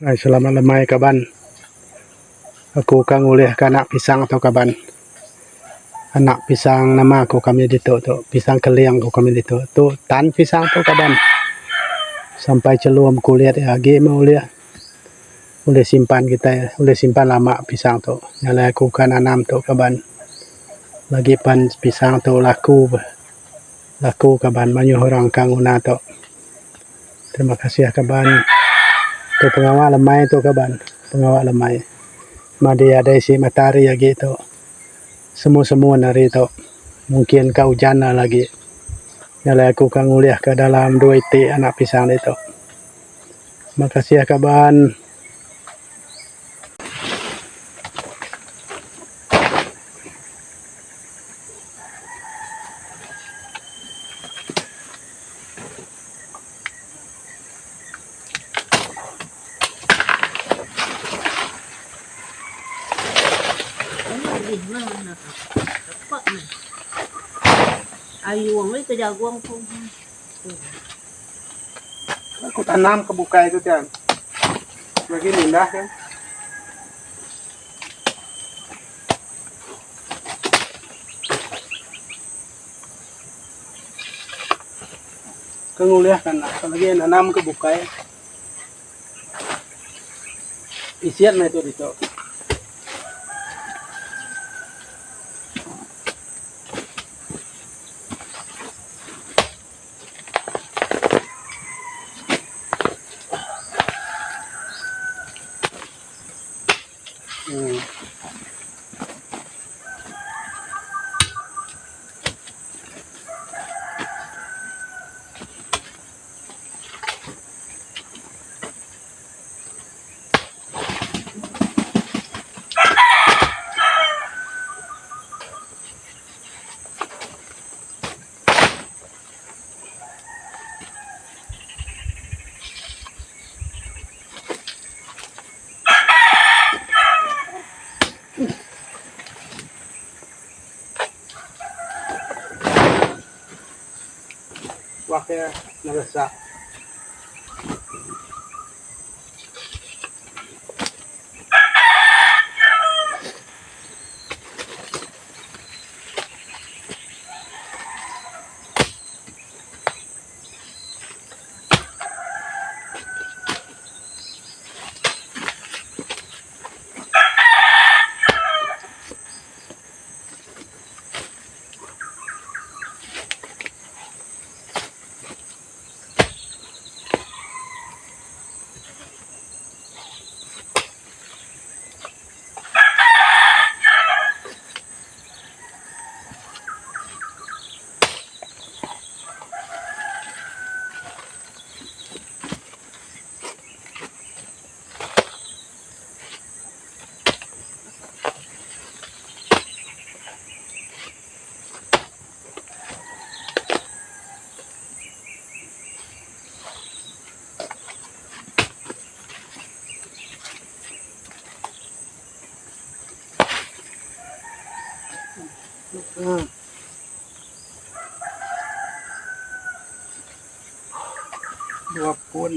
Hai selamat lemai kaban. Aku ka ngulih ka anak pisang tu kaban. Anak pisang nama ku kami ditu tu pisang keling ku kami ditu. Tu tan pisang tu kaban. Sampai chelum kulit iya agi meh ulih. Ulih simpan kitai ulih simpan lama pisang tu. Nya alai aku ka nanam tu kaban. Lagi pan pisang tu laku laku kaban mayuh orang ka nguna tu. Terima kasih kaban. Tu pengawa lemai tu kaban. Pengawa lemai. Madi adai isi matahari agi tu. Semu-semu hari tu. Mungkin ka ujan ne lagi. Nya alai aku ka ngulih ka dalam dua iti anak pisang ditu. Terima kasih kaban. Aku tanam ke bukai tu tian. Lagi mindah kan. Ke ngulih ka anak ka lagi nanam ke bukai. Pisit meh tu ditu. Hmm. Wak iya neresa. Dua pun.